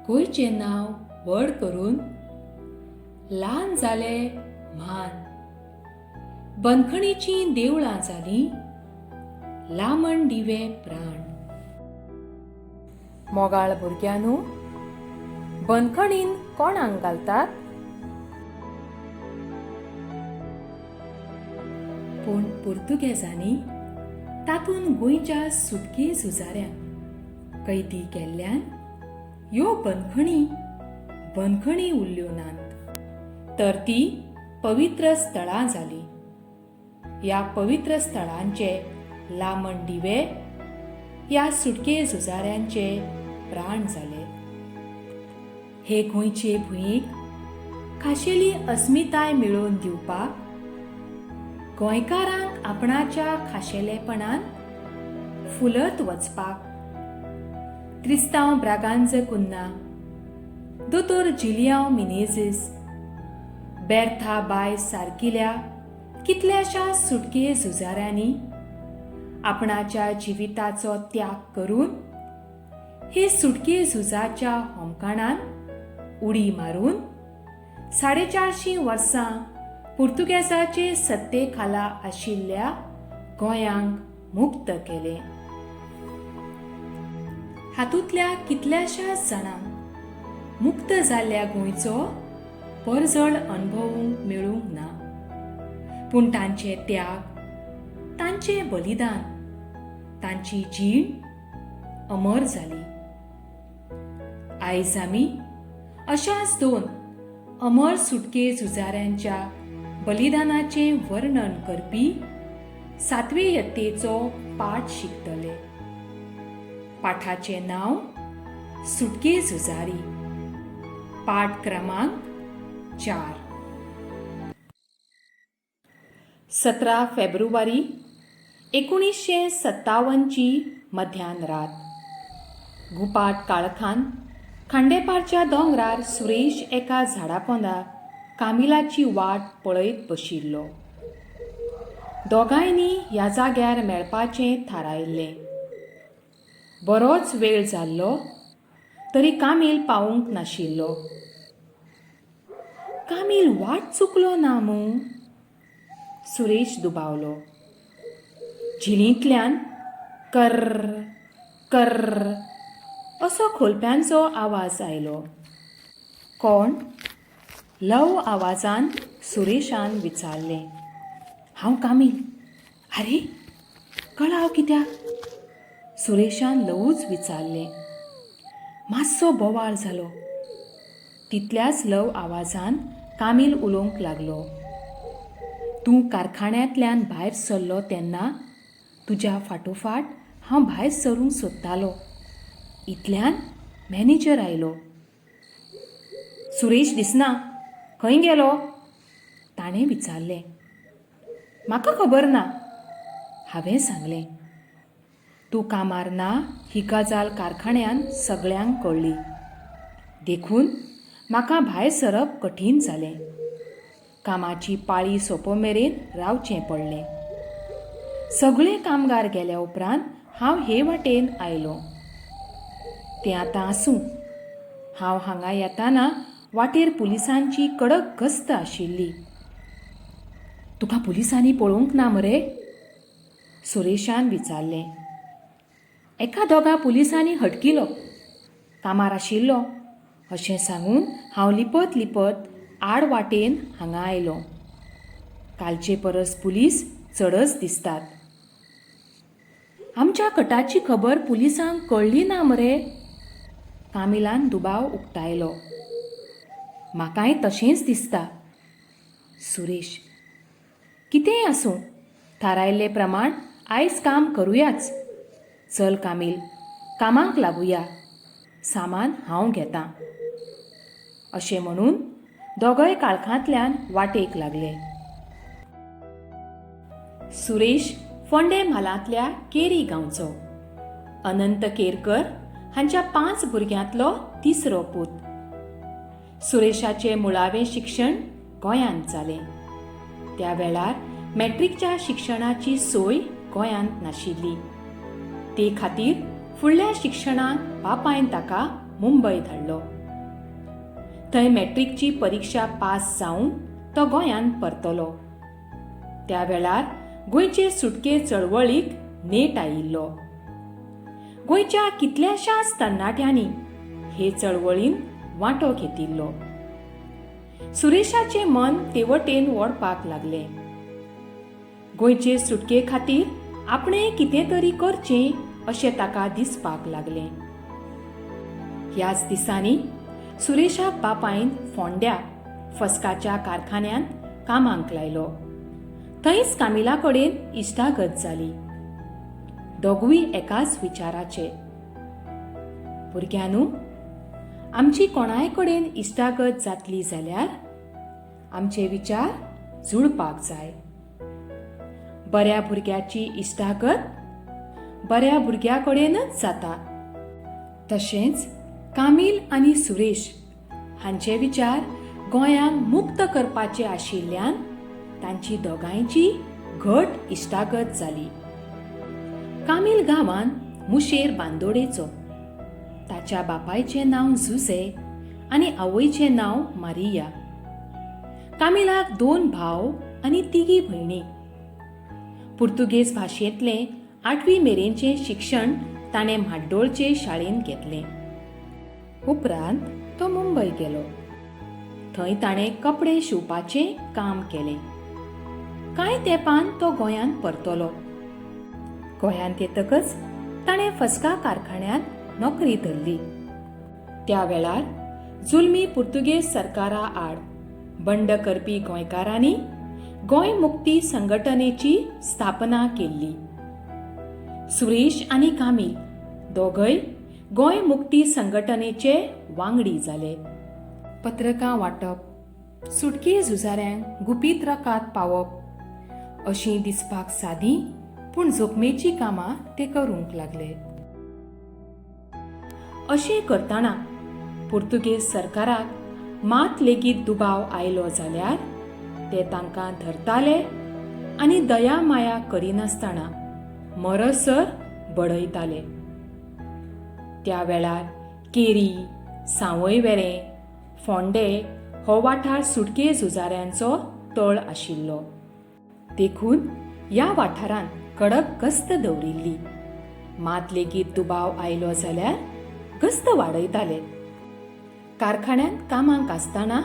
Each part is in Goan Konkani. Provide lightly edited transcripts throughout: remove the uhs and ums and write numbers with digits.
गोंयचें नांव व्हड करून ल्हान जाले म्हान. बंदखणीचीं देवळां जालीं लामण दिवे प्राण. मोगाळ भुरग्यांनो, बंदखणीन कोणाक घालतात? पूण पुर्तुगेजांनी तातूंत गोंयच्या सुटके झुजाऱ्यांक कैदी केल्ल्यान ह्यो बंदखणी बंदखणी उरल्यो नात, तर ती पवित्र स्थळां जालीं. ह्या पवित्र स्थळांचे लामण दिवे ह्या सुटके झुजाऱ्यांचे प्राण जाले. हे गोंयचे भुंयेक खाशेली अस्मिताय मेळोवन दिवपाक, गोंयकारांक आपणाच्या खाशेलेपणान फुलत वचपाक त्रिस्तांव ब्रागांझ कुन्हा, दोतोर जिलियांव मिनेझीस, बेर्था बाय सारकिल्या कितल्याशा सुटके झुजाऱ्यांनी आपणाच्या जिविताचो त्याग करून हे सुटके झुजाच्या होमकाणान उडी मारून 450 वर्सां पुर्तुगेजाचे सत्ते खाला आशिल्ल्या गोंयांक मुक्त केलें. हातूंतल्या कितल्याशाच जाणांक मुक्त जाल्ल्या गोंयचो परजळ अणभवूंक मेळूंक ना, पूण तांचे त्याग, तांचें बलिदान, तांची जीण अमर जाली. आयज आमी अशाच दोन अमर सुटके झुजाऱ्यांच्या बलिदानाचें वर्णन करपी 7वे यत्तेचो पाठ शिकतले. पाठाचें नांव सुटके झुजारी, पाठ क्रमांक 4. 17 फेब्रुवारी 1957ची मध्यान रात. गुपाट काळखान खांडेपारच्या दोंगरार सुरेश एका झाडापोंदा कामिलाची वाट पळयत बशिल्लो. दोगांयनी ह्या जाग्यार मेळपाचें थारायल्लें. बरोच वेळ जाल्लो तरी कामील पावूंक नाशिल्लो. कामील वाट चुकलो ना मूं? सुरेश दुबावलो. झिलींतल्यान कर्र कर्र असो खोलप्यांचो आवाज आयलो. कोण? ल्हव आवाजान सुरेशान विचारलें. हांव कामील. आरे, कळाव कित्याक? सुरेशान ल्हवूच विचारलें. मातसो बोवाळ जालो. तितल्याच ल्हव आवाजान कामील उलोवंक लागलो. तूं कारखान्यांतल्यान भायर सरलो तेन्ना तुज्या फाटोफाट हांव भायर सरूंक सोदतालो. इतल्यान मॅनेजर आयलो. सुरेश दिसना, खंय गेलो? ताणें विचारलें. म्हाका खबर ना, हांवें सांगलें. तूं कामार ना ही गजाल कारखान्यान सगळ्यांक कळ्ळी, देखून म्हाका भायर सरप कठीण जालें. कामाची पाळी सोंपो मेरेन रावचें पडलें. सगळे कामगार गेल्या उपरांत हांव हे वाटेन आयलो. तें आतां आसूं. हांव हांगा येताना वाटेर पुलिसांची कडक गस्त आशिल्ली. तुका पुलिसांनी पळोवंक ना मरे? सुरेशान विचारलें. एका दोगा पुलिसांनी हटकिलो, कामार आशिल्लो अशें सांगून हांव लिपत लिपत आड वाटेन हांगा आयलो. कालचे परस पुलीस चडच दिसतात. आमच्या कटाची खबर पुलिसांक कळ्ळी ना मरे? कामिलान दुबाव उक्तायलो. म्हाकाय तशेंच दिसता. सुरेश, कितेंय आसूं, थारायल्ले प्रमाण आयज काम करुयाच. चल कामील, कामाक लागुया. सामान हांव घेतां. अशें म्हणून दोगय काळखांतल्यान वाटेक लागले. सुरेश फोंडे म्हालांतल्या केरी गांवचो. अनंत केरकर हांच्या 5 भुरग्यांतलो तिसरो पूत. सुरेशाचें मुळावें शिक्षण गोंयांत जालें. त्या वेळार मॅट्रिकच्या शिक्षणाची सोय गोंयांत नाशिल्ली. ते खातीर फुडल्या शिक्षणाक बापायन ताका मुंबय धाडलो. थंय मॅट्रीकची परिक्षा पास जावन तो गोंयांत परतलो. त्या वेळार गोंयचे सुटके चळवळीक नेट आयिल्लो. गोंयच्या कितल्याशाच तरणाट्यांनी हे चळवळीन वांटो घेतिल्लो. सुरेशाचें मन तेवटेन ओडपाक लागलें. गोंयचे सुटके खातीर आपणें कितें तरी करचें अशें ताका दिसपाक लागलें. ह्याच दिसांनी सुरेशाक बापायन फोंड्या फस्काच्या कारखान्यांत कामाक लायलो. थंयच कामिला कडेन इश्टागत जाली. दोगूय एकाच विचाराचे. भुरग्यांनू, आमची कोणाय कडेन इश्टागत जातली जाल्यार आमचे विचार जुळपाक जाय. बऱ्या भुरग्याची इश्टागत बऱ्या भुरग्या कडेनच जाता. तशेंच कामील आनी सुरेश हांचे विचार गोंयांक मुक्त करपाचे आशिल्ल्यान तांची दोगांयची घट इश्टागत जाली. कामील गांवांत मुशेर बांदोडेचो. ताच्या बापायचें नांव जुझे आनी आवयचें नांव मारिया. कामिलाक 2 भाव आनी 3 भयणी. पुर्तुगेज भाशेंतलें 8वी मेरेनचें शिक्षण ताणें म्हाड्डोळचे शाळेंत घेतलें. उपरांत तो मुंबय गेलो. थंय ताणें कपडे शिंवपाचें काम केलें. कांय तेंपान तो गोंयांत परतलो. गोंयांत येतकच ताणें फस्का कारखान्यांत नोकरी धरली. त्या वेळार जुलमी पुर्तुगेज सरकारा आड बंड करपी गोंयकारांनी गोंय मुक्ती संघटनेची स्थापना केल्ली. सुरेश आनी कामील दोगय गोंय मुक्ती संघटनेचे वांगडी जाले. पत्रकां वांटप, सुटके झुजाऱ्यांक गुपीत रकाद पावप अशीं दिसपाक सादी पूण जोखमेचीं कामां ते करूंक लागले. अशें करतना पुर्तुगेज सरकाराक मात लेगीत दुबाव आयलो जाल्यार ते तांकां धरताले आनी दया माया करिनासतना मरसर बडयताले. त्या वेळार केरी, सावयवेरें, फोंडे हो वाठार सुटके झुजाऱ्यांचो तळ आशिल्लो. देखून ह्या वाठारांत कडक गस्त दवरिल्ली. मात लेगीत दुबाव आयलो जाल्यार गस्त वाडयताले. कारखान्यांत कामाक आसतना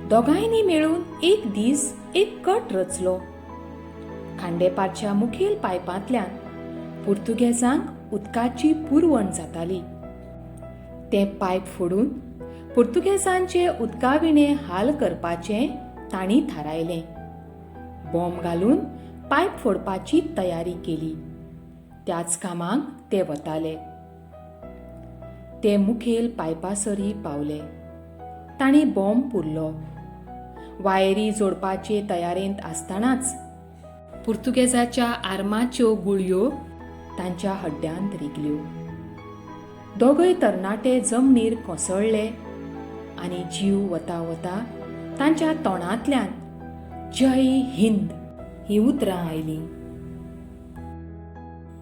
दोगांयनी मेळून एक दीस एक कट रचलो. खांडेपारच्या मुखेल पायपांतल्यान पुर्तुगेजांक उदकाची पुरवण जाताली. तें पायप फोडून पुर्तुगेजांचे उदकाविणे हाल करपाचें तांणी थारायलें. बॉम्ब घालून पायप फोडपाची तयारी केली. त्याच कामाक ते वताले. ते मुखेल पायपासरी पावले. तांणी बॉम्ब पुरलो. वायरी जोडपाचे तयारेंत आसतनाच पुर्तुगेजाच्या आर्माच्यो गुळयो तांच्या हड्ड्यांत रिगल्यो. दोगय तरणाटे जमनीर कोसळ्ळे आनी जीव वता वता तांच्या तोंडांतल्यान जय हिंद हीं उतरां आयलीं.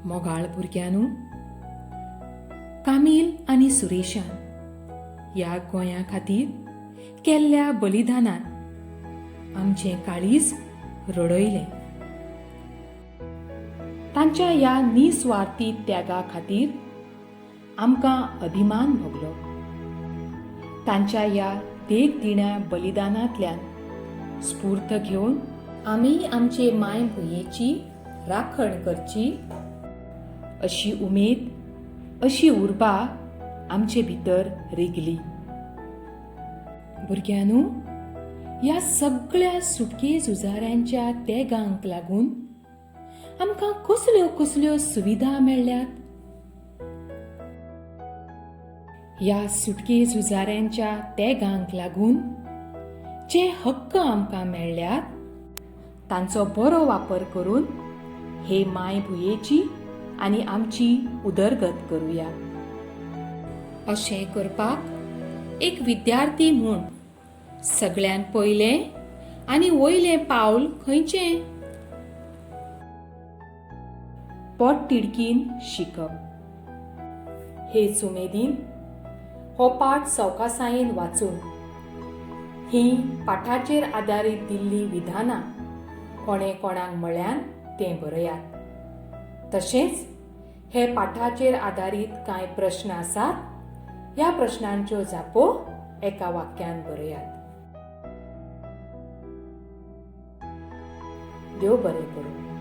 मोगाळ भुरग्यांनू, कामील आनी सुरेशान ह्या गोंया खातीर केल्ल्या बलिदानान आमचें काळीज रडयलें. तांच्या ह्या निस्वार्थी त्यागा खातीर आमकां अभिमान भोगलो. तांच्या ह्या देखदिण्या बलिदानांतल्यान स्फूर्त घेवन आमी आमचे मायभुंयेची राखण करची अशी उमेद, अशी उर्बा आमचे भितर रिगली. भुरग्यांनू, ह्या सगळ्या सुटके झुजाऱ्यांच्या तेगांक लागून आमकां कसल्यो कसल्यो सुविधा मेळ्ळ्यात. ह्या सुटके झुजाऱ्यांच्या तेगांक लागून जे हक्क आमकां मेळ्ळ्यात तांचो बरो वापर करून हे मायभुंयेची आनी आमची उदरगत करुया. अशें करपाक एक विद्यार्थी म्हूण सगळ्यान पयलें आनी वयलें पावल खंयचें? पोटतिडकीन शिकप. हेच उमेदीन हो पाठ सवकासायेन वाचून हीं पाठाचेर आदारीत दिल्लीं विधानां कोणें कोणाक म्हळ्यान तें बरयात. तशेंच हे पाठाचेर आदारीत कांय प्रस्न आसात. ह्या प्रश्नांच्यो जापो एका वाक्यान बरयात. देव बरें करूं.